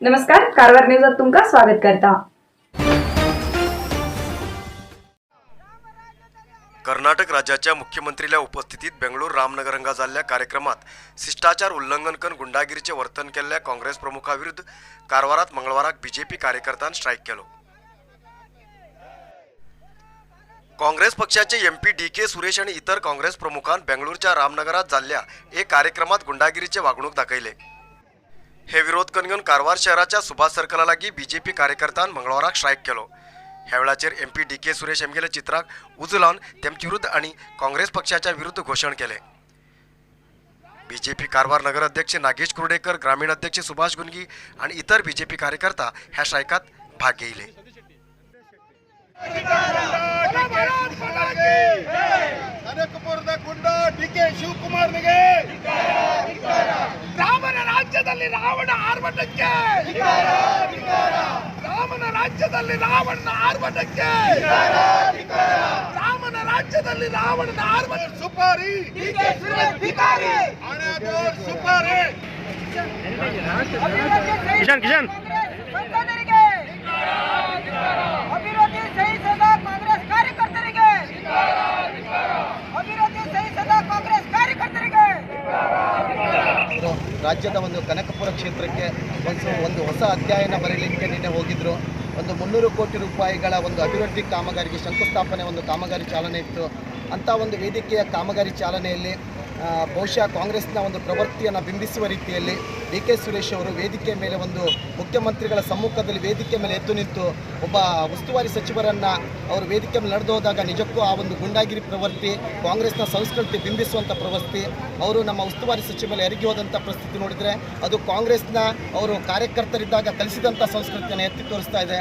नमस्कार, कारवार न्यूजात तुमका स्वागत करता. कर्नाटक राज्याच्या मुख्यमंत्रील्या उपस्थितीत बेंगळूर रामनगर हांगा जाल्ल्या कार्यक्रमात शिष्टाचार उल्लंघन करून गुंडागिरीचे वर्तन केल्ल्या काँग्रेस प्रमुखा विरुद्ध कारवारात मंगळवाराक बीजेपी कार्यकर्त्यान स्ट्रायक केलो. काँग्रेस पक्षाचे एमपी डी के सुरेश आणि इतर काँग्रेस प्रमुखान बेंगळूरच्या रामनगरात जाल्ल्या एक कार्यक्रमात गुंडागिरीचे वागणूक दाखयले. हे विरोध करून कारवार शहराच्या सुभाष सर्कला लागीं बीजेपी कार्यकर्त्यान मंगळवाराक स्ट्रायक केलो. ह्या वेळाचेर एमपी डी के सुरेश हेमगेले चित्राक उजो लावन तेमचे विरुद्ध आनी काँग्रेस पक्षाच्या विरुद्ध घोशण केले. बीजेपी कारवार नगर अध्यक्ष नागेश कुर्डेकर, ग्रामीण अध्यक्ष सुभाष गुंगी आणि इतर बीजेपी कार्यकर्ता ह्या स्ट्रायकात भाग घेयले. ಕನಕಪುರದ ಗುಂಡ ಡಿಕೆ ಶಿವಕುಮಾರ್ನಿಗೆ, ರಾಮನ ರಾಜ್ಯದಲ್ಲಿ ರಾವಣ ಆರ್ಭಟಕ್ಕೆ, ರಾಮನ ರಾಜ್ಯದಲ್ಲಿ ರಾವಣನ ಆರ್ಭಟಕ್ಕೆ, ರಾಮನ ರಾಜ್ಯದಲ್ಲಿ ರಾವಣನ ಆರ್ಭಟ. ಸುಪಾರಿ ಹಣದೋರ್ ಸುಪಾರಿ. ಕಿಶನ್ ಕಿಶನ್ ಸಂಸದರಿಗೆ, ಅಭಿವೃದ್ಧಿ ಸಹಿಸದ ಕಾಂಗ್ರೆಸ್ ಕಾರ್ಯಕರ್ತರಿಗೆ, ಅಭಿವೃದ್ಧಿ ಸಹಿಸದ ಕಾಂಗ್ರೆಸ್ ಕಾರ್ಯಕರ್ತರಿಗೆ. ರಾಜ್ಯದ ಒಂದು ಕನಕಪುರ ಕ್ಷೇತ್ರಕ್ಕೆ ಒಂದು ಹೊಸ ಅಧ್ಯಾಯನ ಬರೀಲಿಕ್ಕೆ ನಿನ್ನೆ ಹೋಗಿದ್ದರು. ಒಂದು 300 ಕೋಟಿ ರೂಪಾಯಿಗಳ ಒಂದು ಅಭಿವೃದ್ಧಿ ಕಾಮಗಾರಿಗೆ ಶಂಕುಸ್ಥಾಪನೆ ಒಂದು ಕಾಮಗಾರಿ ಚಾಲನೆ ಇತ್ತು. ಅಂಥ ಒಂದು ವೇದಿಕೆಯ ಕಾಮಗಾರಿ ಚಾಲನೆಯಲ್ಲಿ ಬಹುಶಃ ಕಾಂಗ್ರೆಸ್ನ ಒಂದು ಪ್ರವೃತ್ತಿಯನ್ನು ಬಿಂಬಿಸುವ ರೀತಿಯಲ್ಲಿ ಡಿ ಕೆ ಸುರೇಶ್ ಅವರು ವೇದಿಕೆ ಮೇಲೆ ಒಂದು ಮುಖ್ಯಮಂತ್ರಿಗಳ ಸಮ್ಮುಖದಲ್ಲಿ ವೇದಿಕೆ ಮೇಲೆ ಎದ್ದು ನಿಂತು ಒಬ್ಬ ಉಸ್ತುವಾರಿ ಸಚಿವರನ್ನು ಅವರು ವೇದಿಕೆ ಮೇಲೆ ನಡೆದು ಹೋದಾಗ ನಿಜಕ್ಕೂ ಆ ಒಂದು ಗುಂಡಾಗಿರಿ ಪ್ರವೃತ್ತಿ, ಕಾಂಗ್ರೆಸ್ನ ಸಂಸ್ಕೃತಿ ಬಿಂಬಿಸುವಂಥ ಪ್ರವೃತ್ತಿ, ಅವರು ನಮ್ಮ ಉಸ್ತುವಾರಿ ಸಚಿವ ಮೇಲೆ ಎರಗಿ ಹೋದಂಥ ಪರಿಸ್ಥಿತಿ ನೋಡಿದರೆ ಅದು ಕಾಂಗ್ರೆಸ್ನ ಅವರು ಕಾರ್ಯಕರ್ತರಿದ್ದಾಗ ಕಲಿಸಿದಂಥ ಸಂಸ್ಕೃತಿಯನ್ನು ಎತ್ತಿ ತೋರಿಸ್ತಾ ಇದೆ.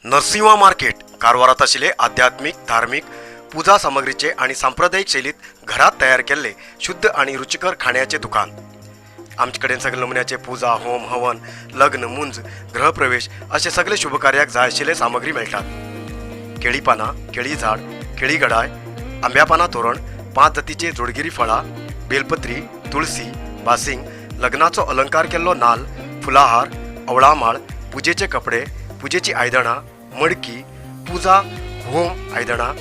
नरसिंहा मार्केट कारवारात आशिल्ले आध्यात्मिक, धार्मिक पूजा सामग्रीचे आणि सांप्रदायिक शैलीत घरात तयार केल्ले शुद्ध आणि रुचिकर खाण्याचे दुकान. आमचे कडेन सगळे नमुन्याचे पूजा, होम, हवन, लग्न, मुंज, गृहप्रवेश असे सगळे शुभकार्याक जाय आशिल्ले सामग्री मेळटात. केळी पानां, केळी झाड, केळी गडाय, आंब्या पानां तोरण, 5 जातीचे जोडगिरी फळां, बेलपत्री, तुळसी, बासिंग, लग्नाचो अलंकार केल्लो नाल, फुलाहार, अवळामाळ, पुजेचे कपडे, पुजेची आयदणां, मडकी, पुजा होम आयदणां,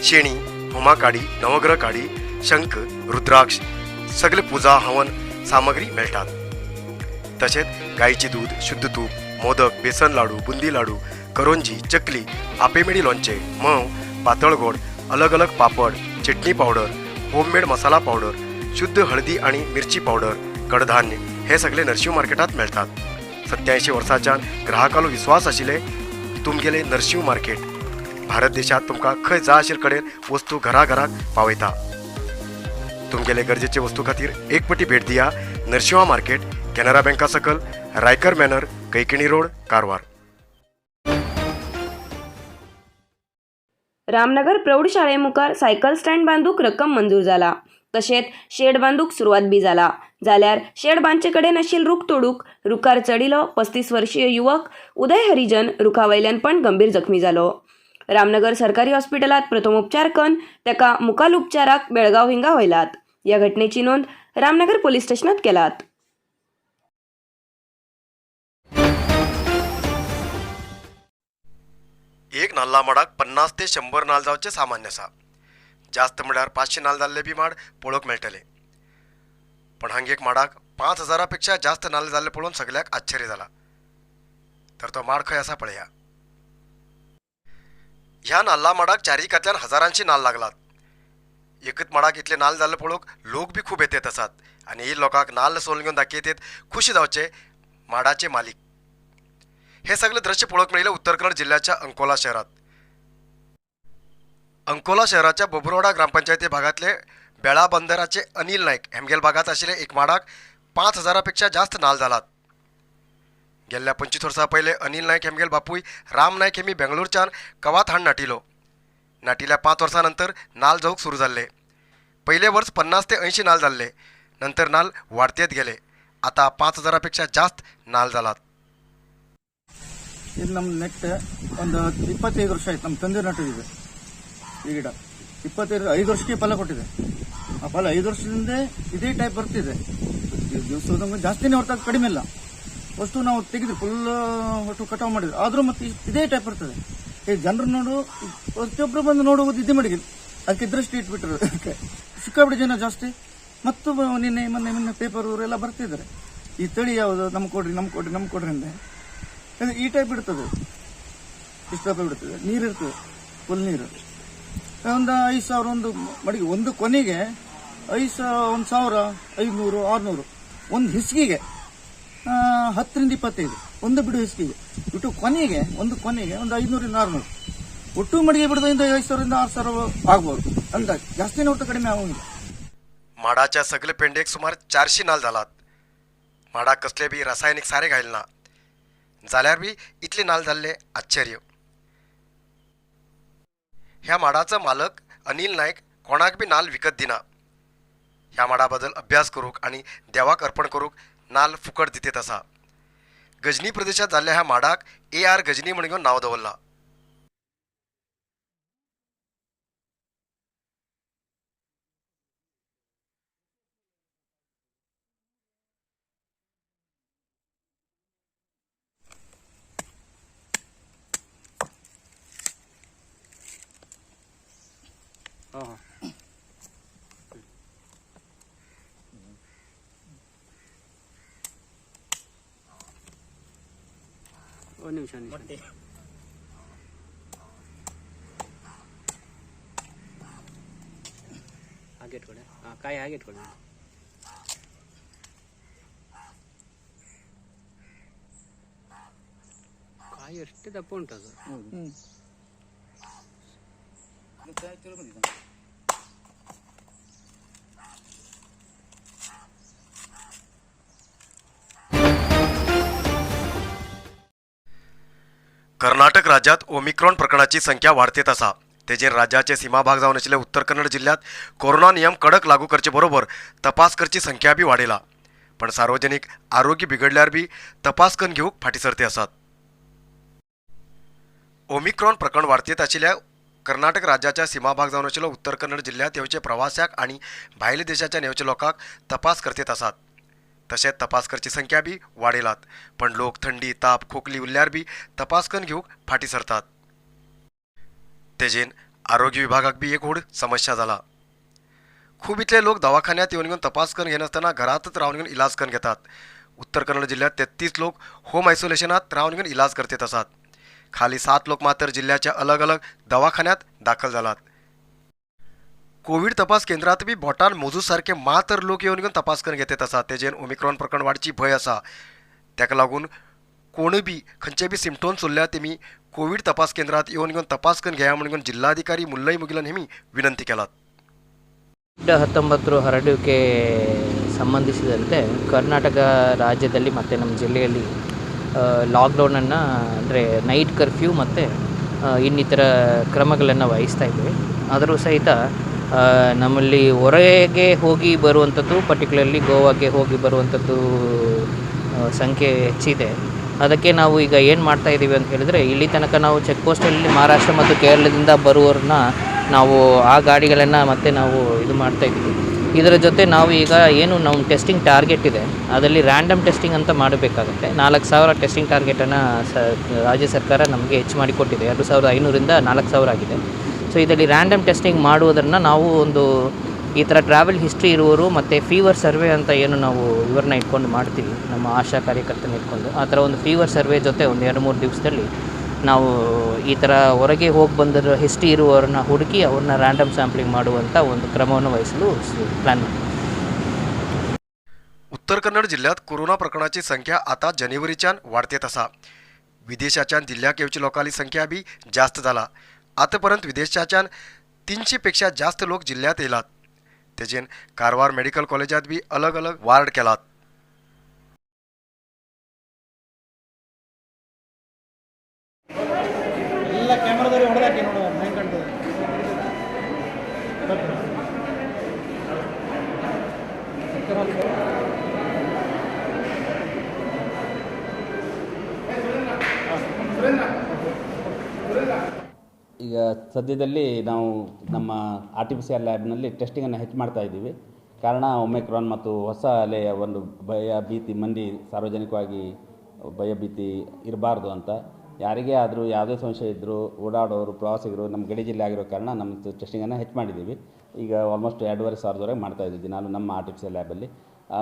शेणी, होमा काडी, नवग्रह काडी, शंख, रुद्राक्ष सगळे पुजा हवन सामग्री मेळटात. तशेंच गायचे दूध, शुद्ध तूप, मोदक, बेसन लाडू, बुंदी लाडू, करोंजी, चकली, आपेमेडी लोणचें, म्होंव, पातळ गोड, अलग अलग पापड, चटणी पावडर, होममेड मसाला पावडर, शुद्ध हळदी आणि मिरची पावडर, कडधान्य हे सगळे नरशिंव मार्केटात मेळटात. 87 वर्सांच्यान ग्राहकालो विश्वास आशिल्ले तुमगेले नरशिंव मार्केट भारत देशात तुमकां खंय जाय आशिल्ले कडेन वस्तू घरा घराक पावयता. तुमगेले गरजेचे वस्तू खातीर एक पटी भेट दिया नरशिंवा मार्केट, कॅनरा बँका सकल, रायकर मॅनर, कैकिणी रोड, कारवार. रामनगर प्रौढशाळे मुखार सायकल स्टँड बांदूक रक्कम मंजूर जाला. तशेंच शेड बांदूक सुरवात बी जाला. जाल्यार शेड बांदचे कडेन आशिल्लो रूख तोडूंक रुखार चडिल्लो 35 वर्षीय युवक उदय हरिजन रुखा वयल्यान पण गंभीर जखमी जालो. रामनगर सरकारी हॉस्पिटलात प्रथमोपचार करून ताका मुखाल उपचाराक बेळगांव हिंगा व्हयलात. ह्या घटनेची नोंद रामनगर पोलीस स्टेशनात केलात. एक नाल्ला माडाक 50 ते 100 नाल्ल जावचे सामान्य आसा. जास्त म्हळ्यार 500 नाल्ल जाल्ले बी माड पळोवंक मेळटले. पण हांगा एक माडाक 5000 पेक्षा जास्त नाल्ल जाल्ले पळोवन सगळ्याक आश्चर्य जाला. तर तो माड खंय आसा पळया. ह्या नाल्ला माडाक चारिकांतल्यान हजारांशी नाल्ल लागलात. एकच माडाक इतले नाल्ल जाल्ले पळोवंक लोक बी खूब येतात आसात आनी ही लोकांक नाल्ल सोलून घेवन दाखयतात खुशी जावचे माडाचे मालीक. हे सगळे दृश्य पळोवंक मेळिल्लें उत्तर कन्नड जिल्ह्याच्या अंकोला शहरात. अंकोला शहराच्या बोबरोडा ग्रामपंचायती भागातले बेळा बंदराचे अनिल नाईक हेमगेल भागात आशिल्ले एक माडाक 5000 पेक्षा जास्त नाल्ल जालात. गेल्ल्या 25 वर्सां पयले अनिल नाईक हेमगेल बापूय राम नाईक हेमी बेंगळूरच्यान कवात हाण नाटिलो. नाटिल्या 5 वर्सां नंतर नाल्ल जावंक सुरू जाल्ले. पयले वर्स 50 ते 80 नाल्ल जाल्ले, नंतर नाल्ल वाडतेत गेले. आता 5000 पेक्षा जास्त नाल्ल जालात. ಇದು ನಮ್ಮ ನೆಟ್ ಒಂದು 25 ವರ್ಷ ಆಯ್ತು. ನಮ್ಮ ತಂದೆ ನಟ್ಟಿದೆ ಈ ಗಿಡ. 25 5 ವರ್ಷಕ್ಕೆ ಫಲ ಕೊಟ್ಟಿದೆ. ಆ ಫಲ 5 ವರ್ಷದಿಂದ ಇದೇ ಟೈಪ್ ಬರ್ತಿದೆ. ದಿವಸ ಹೋದಂಗೆ ಜಾಸ್ತಿನೇ ಹೊರತಾಗಿ ಕಡಿಮೆ ಇಲ್ಲ. ಅಷ್ಟು ನಾವು ತೆಗೆದು ಫುಲ್ ಒಟ್ಟು ಕಟಾವು ಮಾಡಿದ್ರು, ಆದರೂ ಮತ್ತೆ ಇದೇ ಟೈಪ್ ಇರ್ತದೆ. ಈ ಜನರು ನೋಡು, ಪ್ರತಿಯೊಬ್ಬರು ಬಂದು ನೋಡುವುದು ಇದೇ ಮಡಿಗೆ, ಅದಕ್ಕೆ ದೃಷ್ಟಿ ಇಟ್ಬಿಟ್ಟರು. ಅದಕ್ಕೆ ಸಿಕ್ಕಾಪಟ್ಟೆ ಜನ ಜಾಸ್ತಿ. ಮತ್ತು ನಿನ್ನೆ ಮೊನ್ನೆ ಮೊನ್ನೆ ಪೇಪರ್ ಎಲ್ಲ ಬರ್ತಿದ್ದಾರೆ, ಈ ತಳಿ ಯಾವುದು ನಮ್ಗೆ ಕೊಡ್ರಿ ನಮ್ಗೆ ಕೊಡ್ರಿ ನಮ್ಗೆ ಕೊಡ್ರಿ ಅಂದೆ. ಈ ಟೈಪ್ ಇಡ್ತದೆ, ಇಷ್ಟು ಟೈಪ್ ಬಿಡ್ತದೆ. ನೀರು ಇರ್ತದೆ, ಫುಲ್ ನೀರು. ಒಂದು 5,000 ಒಂದು ಮಡಿಗೆ, ಒಂದು ಕೊನೆಗೆ 5,000, 1,500, 600 ಒಂದು ಹಿಸ್ಕಿಗೆ 10 ರಿಂದ 25 ಒಂದು ಬಿಡು ಹಿಸ್ಕಿಗೆ ಬಿಟ್ಟು ಕೊನೆಗೆ ಒಂದು ಕೊನೆಗೆ ಒಂದು 500 ರಿಂದ 600 ಒಟ್ಟು ಮಡಿಗೆ ಬಿಡೋದ್ರಿಂದ 5,000 ರಿಂದ 6,000 ಆಗ್ಬೋದು ಅಂದಾಜು. ಜಾಸ್ತಿನೇ ಹೊರತು ಕಡಿಮೆ ಆಗೋಂಗಿಲ್ಲ. माडाच्या सगळे पेंडेक सुमार 400 नाल जालात. माडाक कसले बी रासायनिक सारें घायले ना जाल्यार बी इतले नाल जाल्ले आश्चर्य. ह्या माडाचो मालक अनिल नायक कोणाक बी नाल विकत दिना. ह्या माडा बद्दल अभ्यास करूंक आनी देवाक अर्पण करूंक नाल फुकट दितेत आसा. गजनी प्रदेशांत जाल्ल्या ह्या माडाक AR Ghazni म्हणून नांव दवरलां. ಒಂದು ನಿಮಿಷ ಹಾಗೆ ಇಟ್ಕೊಳ್ಳಿ. ಹಾಂ, ಕಾಯಿ ಹಾಗೆ ಇಟ್ಕೊಳ್ಳಿ. ಕಾಯಿ ಅಷ್ಟೇ ದಪ್ಪ ಉಂಟು ಅದು. कर्नाटक राज्यात ओमिक्रॉन प्रकरणाची संख्या वाढतेत आसा. तेजेर राज्याचे सीमाभाग जावन आशिल्ल्या उत्तर कन्नड जिल्ह्यात कोरोना नियम कडक लागू करचे बरोबर तपास करची संख्या बी वाडयला. पण सार्वजनिक आरोग्य बिगडल्यार बी तपास करून घेवंक फाटीं सरते आसात. ओमिक्रॉन प्रकरण वाडतेत आशिल्ल्या कर्नाटक राज्याच्या सीमाभाग जावन आशिल्लो उत्तर कन्नड जिल्ह्यात येवचे प्रवाशाक आनी भायल्या देशाच्यान येवचे लोकांक तपास करतेत आसात. तशेंच तपास करची संख्या बी वाडयलात. पण लोक थंडी, ताप, खोकली उरल्यार बी तपास करून घेवंक फाटीं सरतात. तेजेन आरोग्य विभागाक बी एक व्हड समस्या जाला. खूब इतले लोक दवाखान्यात येवन घेवन तपास करून घेनासतना घरांतच रावन घेवन इलाज करून घेतात. उत्तर कन्नड जिल्ह्यात 33 लोक होम आयसोलेशनात रावन घेवन इलाज करतेत आसात. खाली 7 लोक मात्र जिल्ह्याच्या अलग अलग दवाखान्यात दाखल जालात. कोविड तपास केंद्रात बी बोटान मोजू सारखे मात्र लोक येवन घेवन तपास करून घेतेत आसा. तेजेन ओमिक्रॉन प्रकरण वाडची भंय आसा. ताका लागून कोणूय बी खंयचे बी सिमटोम्स उरल्या तेमी कोविड तपास केंद्रात येवन घेवन तपास करून घेया म्हणून जिल्हाधिकारी मुल्लई मुगिलन हेमी विनंती केलात. ಕೋವಿಡ್-19 ಹರಡುವಿಕೆ ಸಂಬಂಧಿಸಿದಂತೆ ಕರ್ನಾಟಕ ರಾಜ್ಯದಲ್ಲಿ ಮತ್ತು ನಮ್ಮ ಜಿಲ್ಲೆಯಲ್ಲಿ ಲಾಕ್ಡೌನನ್ನು ಅಂದರೆ ನೈಟ್ ಕರ್ಫ್ಯೂ ಮತ್ತು ಇನ್ನಿತರ ಕ್ರಮಗಳನ್ನು ವಹಿಸ್ತಾ ಇದ್ದೀವಿ. ಆದರೂ ಸಹಿತ ನಮ್ಮಲ್ಲಿ ಹೊರಗೆ ಹೋಗಿ ಬರುವಂಥದ್ದು, ಪರ್ಟಿಕ್ಯುಲರ್ಲಿ ಗೋವಾಗೆ ಹೋಗಿ ಬರುವಂಥದ್ದು ಸಂಖ್ಯೆ ಹೆಚ್ಚಿದೆ. ಅದಕ್ಕೆ ನಾವು ಈಗ ಏನು ಮಾಡ್ತಾಯಿದ್ದೀವಿ ಅಂತ ಹೇಳಿದರೆ, ಇಲ್ಲಿ ತನಕ ನಾವು ಚೆಕ್ ಪೋಸ್ಟಲ್ಲಿ ಮಹಾರಾಷ್ಟ್ರ ಮತ್ತು ಕೇರಳದಿಂದ ಬರುವವ್ರನ್ನ ನಾವು ಆ ಗಾಡಿಗಳನ್ನು ಮತ್ತೆ ನಾವು ಇದು ಮಾಡ್ತಾಯಿದ್ದೀವಿ. ಇದರ ಜೊತೆ ನಾವು ಈಗ ಏನು ನಮ್ಮ ಟೆಸ್ಟಿಂಗ್ ಟಾರ್ಗೆಟ್ ಇದೆ, ಅದರಲ್ಲಿ ರ್ಯಾಂಡಮ್ ಟೆಸ್ಟಿಂಗ್ ಅಂತ ಮಾಡಬೇಕಾಗುತ್ತೆ. 4,000 ಟೆಸ್ಟಿಂಗ್ ಟಾರ್ಗೆಟನ್ನು ರಾಜ್ಯ ಸರ್ಕಾರ ನಮಗೆ ಹೆಚ್ಚು ಮಾಡಿಕೊಟ್ಟಿದೆ. 2,500ರಿಂದ 4,000 ಆಗಿದೆ. ಸೊ ಇದರಲ್ಲಿ ರ್ಯಾಂಡಮ್ ಟೆಸ್ಟಿಂಗ್ ಮಾಡುವುದನ್ನು ನಾವು ಒಂದು ಈ ಥರ ಟ್ರಾವೆಲ್ ಹಿಸ್ಟ್ರಿ ಇರುವವರು ಮತ್ತು ಫೀವರ್ ಸರ್ವೆ ಅಂತ ಏನು ನಾವು ಇವ್ರನ್ನ ಇಟ್ಕೊಂಡು ಮಾಡ್ತೀವಿ, ನಮ್ಮ ಆಶಾ ಕಾರ್ಯಕರ್ತನ ಇಟ್ಕೊಂಡು ಆ ಥರ ಒಂದು ಫೀವರ್ ಸರ್ವೆ ಜೊತೆ ಒಂದು 2-3 ದಿವಸದಲ್ಲಿ ನಾವು ಈ ಥರ ಹೊರಗೆ ಹೋಗಿ ಬಂದಿರೋ ಹಿಸ್ಟ್ರಿ ಇರುವವ್ರನ್ನ ಹುಡುಕಿ ಅವ್ರನ್ನ ರ್ಯಾಂಡಮ್ ಸ್ಯಾಂಪ್ಲಿಂಗ್ ಮಾಡುವಂಥ ಒಂದು ಕ್ರಮವನ್ನು ವಹಿಸಲು ಪ್ಲ್ಯಾನ್ ಮಾಡ್ತೀವಿ. उत्तर कन्नड जिल्ह्यात कोरोना प्रकरणाची संख्या आता जानेवारीच्यान वाढतेत आसा. विदेशाच्यान जिल्ह्याक येवची लोकांली संख्या बी जास्त जाला. आतापर्यंत विदेशाच्यान 300 पेक्षा जास्त लोक जिल्ह्यात येयलात. तेजेन कारवार मेडिकल कॉलेजात बी अलग अलग वार्ड केलात. ಎಲ್ಲ ಕ್ಯಾಮ್ರಾದವ್ರಿಗೆ ಹೊಡೆದಾಕಿ ನೋಡುವ ಹೆಂಗೆ ಕಾಣ್ತದೆ. ಈಗ ಸದ್ಯದಲ್ಲಿ ನಾವು ನಮ್ಮ RT-PCR ಲ್ಯಾಬ್ನಲ್ಲಿ ಟೆಸ್ಟಿಂಗನ್ನು ಹೆಚ್ಚು ಮಾಡ್ತಾ ಇದ್ದೀವಿ. ಕಾರಣ ಒಮಿಕ್ರಾನ್ ಮತ್ತು ಹೊಸ ಅಲೆಯ ಒಂದು ಭಯ ಭೀತಿ, ಮಂದಿ ಸಾರ್ವಜನಿಕವಾಗಿ ಭಯ ಭೀತಿ ಇರಬಾರ್ದು ಅಂತ ಯಾರಿಗೇ ಆದರೂ ಯಾವುದೇ ಸಂಶಯ ಇದ್ದರೂ ಓಡಾಡೋರು, ಪ್ರವಾಸಿಗರು, ನಮ್ಮ ಗಡಿ ಜಿಲ್ಲೆ ಆಗಿರೋ ಕಾರಣ ನಮ್ಮ ಟೆಸ್ಟಿಂಗನ್ನು ಹೆಚ್ಚು ಮಾಡಿದ್ದೀವಿ. ಈಗ ಆಲ್ಮೋಸ್ಟ್ 2500ವರೆಗೆ ಮಾಡ್ತಾಯಿದ್ದೀವಿ ದಿನಾಲು ನಮ್ಮ RT-PCR ಲ್ಯಾಬಲ್ಲಿ.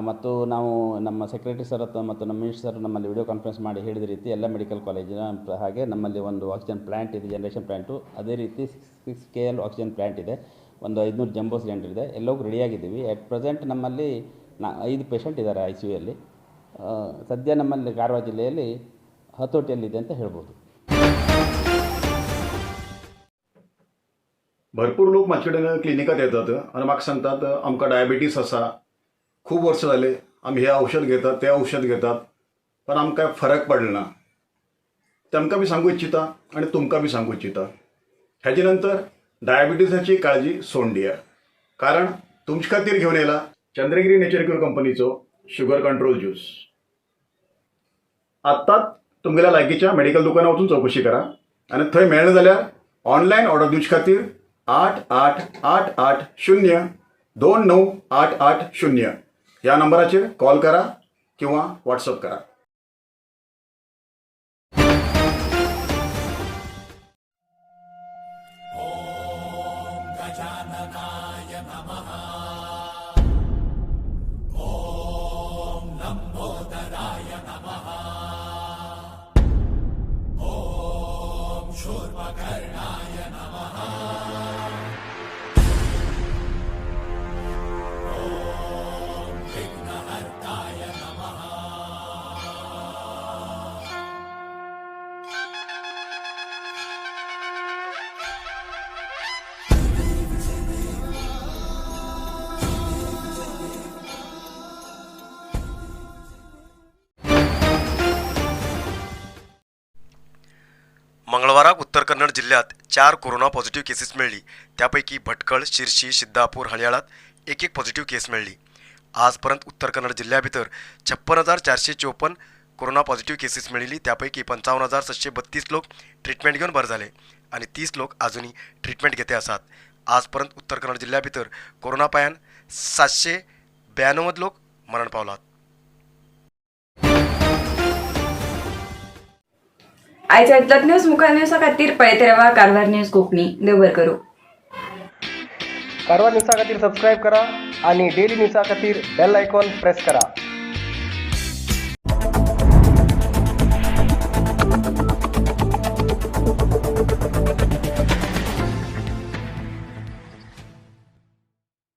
ಮತ್ತು ನಾವು ನಮ್ಮ ಸೆಕ್ರೆಟರಿ ಸರ್ ಹತ್ರ ಮತ್ತು ನಮ್ಮ ಮಿನಿಸ್ಟರ್ ಸರ್ ನಮ್ಮಲ್ಲಿ ವಿಡಿಯೋ ಕಾನ್ಫರೆನ್ಸ್ ಮಾಡಿ ಹೇಳಿದ ರೀತಿ ಎಲ್ಲ ಮೆಡಿಕಲ್ ಕಾಲೇಜಿನ ಹಾಗೆ ನಮ್ಮಲ್ಲಿ ಒಂದು ಆಕ್ಸಿಜನ್ ಪ್ಲ್ಯಾಂಟ್ ಇದೆ, ಜನ್ರೇಷನ್ ಪ್ಲ್ಯಾಂಟು. ಅದೇ ರೀತಿ 6 KL oxygen plant ಇದೆ, ಒಂದು 500 ಜಂಬೋ ಸಿಲಿಂಡರ್ ಇದೆ, ಎಲ್ಲವೂ ರೆಡಿಯಾಗಿದ್ದೀವಿ. ಅಟ್ ಪ್ರೆಸೆಂಟ್ ನಮ್ಮಲ್ಲಿ 5 ಪೇಷಂಟ್ ಇದ್ದಾರೆ ICUಯಲ್ಲಿ. ಸದ್ಯ ನಮ್ಮಲ್ಲಿ ಕಾರವಾರ ಜಿಲ್ಲೆಯಲ್ಲಿ ಹತೋಟಿಯಲ್ಲಿದೆ ಅಂತ ಹೇಳ್ಬೋದು. भरपूर लोक म्हाजे कडेन क्लिनिकात येतात आनी म्हाका सांगतात आमकां डायबिटीस आसा, खूब वर्सां जाले आमी हें औषध घेतात तें औषध घेतात, पण आमकां फरक पडलो ना. तेमकां बी सांगू इच्छिता आनी तुमकां बी सांगू इच्छिता, हेजे नंतर डायबिटीसाची काळजी सोडून दिया, कारण तुमचे खातीर घेवन येयला चंद्रगिरी नेचर क्युअर कंपनीचो शुगर कंट्रोल ज्यूस. आत्ताच तुमगेल्या लागींच्या मेडिकल दुकानार वचून चवकशी करा आनी थंय मेळना जाल्यार ऑनलायन ऑर्डर दिवचे खातीर 8 8 8 8 0 2 9 8 8 0 ह्या नंबराचेर कॉल करा किंवा व्हॉट्सअप करा. मंगळवाराक उत्तर कन्नड जिल्ह्यात 4 कोरोना पॉझिटिव्ह केसीस मेळ्ळी. त्यापैकी भटकळ, शिरशी, सिद्धापूर, हळयाळात एक एक पॉझिटिव्ह केस मेळ्ळी. आजपर्यंत उत्तर कन्नड जिल्ह्या भितर 56,454 कोरोना पॉझिटिव्ह केसीस मेळिल्ली. त्यापैकी 55,732 लोक ट्रिटमेंट घेवन बरे जाले आनी 30 लोक आजुनूय ट्रिटमेंट घेते आसात. आजपर्यंत उत्तर कन्नड जिल्ह्या भितर कोरोना पायान 792 लोक मरण पावलात. आयच्या इतलोच न्यूज मुखार न्यूजा खातीर पळयत रावा कारवार न्यूज कोंकणी. देव बरें करूं. कारवार न्यूजा खातीर सबस्क्रायब करा आणि डेली न्यूजा खातीर बेल आयकॉन प्रेस करा.